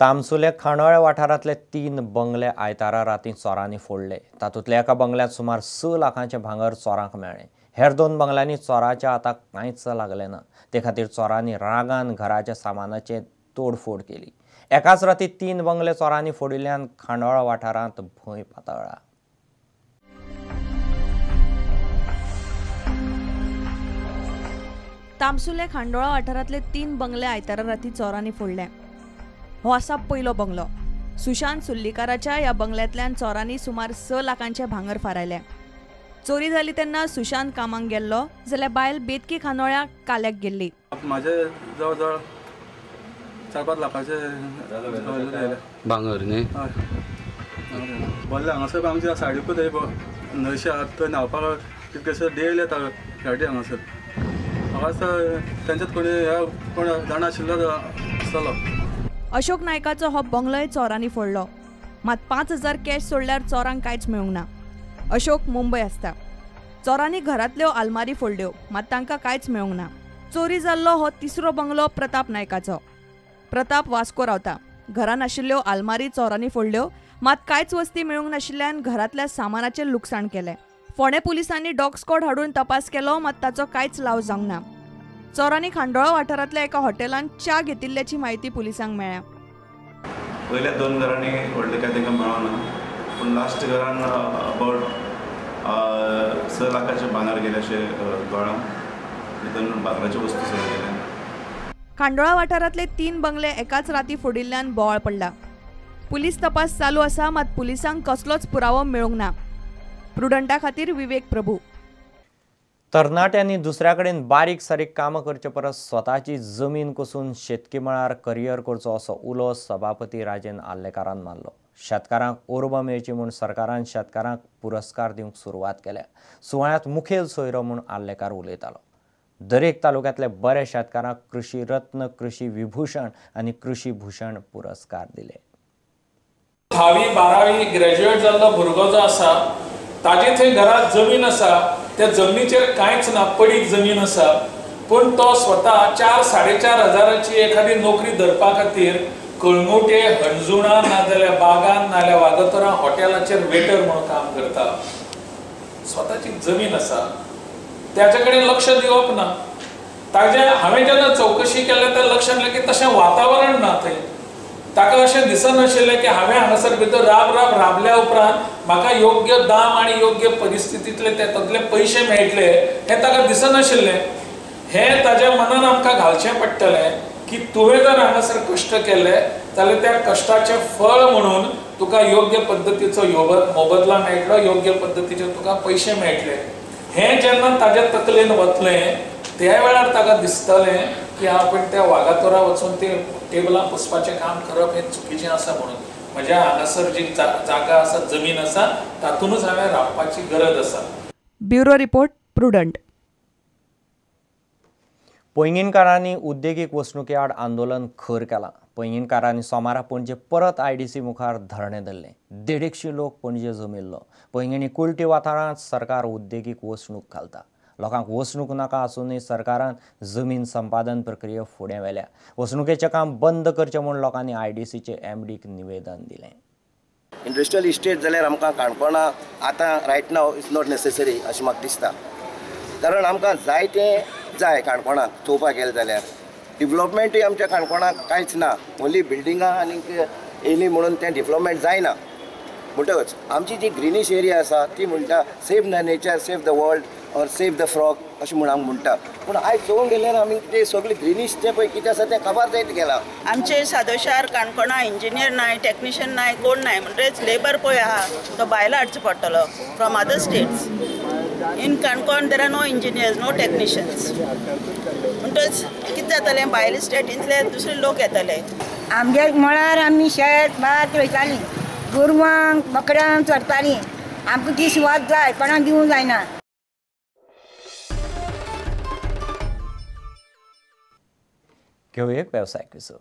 तामसुले खांडोळ्या वाठारांतले 3 बंगले आयतारा राती चोरांनी फोडले. तातूंतल्या एका बंगल्यांत सुमार 6 लाखांचें भांगर चोरांक मेळ्ळें. हेर 2 बंगल्यांनी चोराच्या हाताक कांयच लागलें ना. ते खातीर चोरांनी रागान घराच्या सामानाचें तोडफोड केली. एकाच राती 3 बंगले चोरांनी फोडिल्ल्यान खांडोळा वाठारांत भंय पातळ्ळा. तामसुले खांडोळा वाठारांतले 3 बंगले आयतारा राती चोरांनी फोडले. हो आसा पयलो बंगलो. सुशांत सुल्लीकाराच्या ह्या बंगल्यांतल्यान चोरांनी सुमार 6 लाखांचें भांगर फारायलें. चोरी जाली तेन्ना सुशांत कामाक गेल्लो, जाल्यार बायल बेतकी खांडोळ्या काल्याक गेल्ली. माझे जवळ जवळ 4-5 लाखाचे भांगर न्ही बल्ले हांगासर आमच्या सायडीकूच न्हंयशे आहात, थंय न्हांवपाक कितकेशे डेली येता गाडी हांगासर. म्हाका तेंच्यात कोणी ह्या कोण जाणा आशिल्लो आसतलो. अशोक नायकाचो हो बंगलोय चोरांनी फोडलो. मात 5,000 कॅश सोडल्यार चोरांक कांयच मेळूंक ना. अशोक मुंबय आसता. चोरांनी घरांतल्यो आलमारी फोडल्यो, मात तांकां कांयच मेळूंक ना. चोरी जाल्लो हो तिसरो बंगलो प्रताप नायकाचो. प्रताप वास्को रावता. घरान आशिल्ल्यो आलमारी चोरांनी फोडल्यो, मात कांयच वस्ती मेळूंक नाशिल्ल्यान घरांतल्या सामानाचें लुकसाण केलें. फोंडें पुलिसांनी डॉग स्क्वॉड हाडून तपास केलो, मात ताचो कांयच लाव जावंक ना. चोरांनी खांडोळा वाठारांतल्या एका हॉटेलांत च्या घेतिल्ल्याची म्हायती पुलिसांक मेळ्ळ्या. पयल्या 2 घरांनी व्हडलें कांय तांकां मेळना, पूण लास्ट घरान अबावट 6 लाखाचें भांगर गेलें अशें कळ्ळां. तितून भांगराच्यो वस्तू सगळ्यो गेल्या. खांडोळा वाठारांतले 3 बंगले एकाच राती फोडिल्ल्यान बोवाळ पडला. पुलीस तपास चालू आसा, मात पुलिसांक कसलोच पुरावो मेळूंक ना. प्रुडंटा खातीर विवेक प्रभू. तरणाट्यांनी दुसऱ्या कडेन बारीक सारीक कामां करचे परस स्वताची जमीन कसून शेतकी मळार करियर करचो असो उलो सभापती राजेन आर्लेकारान मारलो. शेतकारांक उर्बा मेळची म्हूण सरकारान शेतकारांक पुरस्कार दिवंक सुरवात केल्या. सुवाळ्यांत मुखेल सोयरो म्हूण आर्लेकार उलयतालो. दरेक तालुक्यांतले बरे शेतकारांक कृषी रत्न, कृषी विभूषण आनी कृषी भूषण पुरस्कार दिले. 10वी 12वी ग्रॅज्युएट जाल्लो भुरगो जो आसा ताजे थंय घरांत जमीन आसा, त्या जमनीचेर कांयच ना, पडीक जमीन आसा, पूण तो स्वता 4-4.5 हजाराची एखादी नोकरी धरपा खातीर कळंगुटे, हणजुणा, नाजाल्यार बागान, नाजाल्यार वागोतरा हॉटेलाचेर वेटर म्हणून काम करता. स्वताची जमीन आसा, त्याचे कडेन लक्ष दिवप ना. ताजे हांवें जेन्ना चवकशी केल्या तेन्ना लक्षात आयलें की तशें वातावरण ना थंय. ताका अशें दिसनाशिल्लें की हांवें हांगासर भितर राब राब राबल्या उपरांत म्हाका योग्य दाम आनी योग्य परिस्थितींतले तातूंतले पयशे मेळटले हें ताका दिसनाशिल्लें. हें ताज्या मनान आमकां घालचें पडटलें की तुवें जर हांगासर कश्ट केले जाल्यार त्या कश्टाचें फळ म्हणून तुका योग्य पद्दतीचो मोबदला मेळटलो, योग्य पद्दतीचे तुका पयशे मेळटले. हें जेन्ना ताज्या तकलेन वतलें त्या वेळार ताका दिसतलें की आपण त्या वागातोरा वचून ते टेबलां पुसपाचें काम करप हें चुकीचें आसा म्हणून म्हज्या हांगासर जी जागा आसा, जमीन आसा, तातूंतच हांवें राबपाची गरज आसा. Bureau report, Prudent. पैंगीणकारांनी उद्देगीक वसणुके आड आंदोलन खर केलां. पैंगीणकारांनी सोमारा पणजे परत आयडीसी मुखार धरणें धरलें. 150 लोक पणजे जमिल्लो. पैंगिणी कुलटी वाठारांत सरकार उद्देगीक वसणूक घालता. लोकांक वसणूक नाका आसूनय सरकारान जमीन संपादन प्रक्रिया फुडें व्हेल्या. वसणुकेचें काम बंद करचें म्हूण लोकांनी आयडीसीचे एमडीक निवेदन दिलें. इंडस्ट्रियल इस्टेट जाल्यार आमकां काणकोणा आतां right now it's not necessary अशें म्हाका दिसता. कारण आमकां जाय तें जाय काणकोणाक चोवपाक गेलें जाल्यार डिवलपमेंटूय आमच्या काणकोणाक कांयच ना. ओन्ली बिल्डिंगां आनी येयलीं म्हणून तें डिवलपमेंट जायना. म्हणटकच आमची जी ग्रिनीश एरिया आसा ती म्हणटा save the nature, save the world or save the frog अशें म्हूण आमी म्हणटा. पूण आयज चोवंक गेल्यार आमी ते सगळे ग्रिनीश तें पळय कितें आसा तें काबार जायत गेलां. आमचे सादोशार काणकोणा इंजिनियर नाय, टॅक्निशियन नाय, कोण नाय, म्हणटकीच लेबर पळय आहा तो भायलो हाडचो पडटलो from other states. In Canacona there are no engineers, no technicians. म्हणटच कितें जातलें, भायले स्टेटींतले दुसरे लोक येतले. आमगे मळार आमी शेत भात रोयतालीं, गोरवांक बोकड्यांक चरतालीं. आमकां ती सुवात जाय, कोणाक दिवंक जायना. घेवया एक वेवसायीक विसव.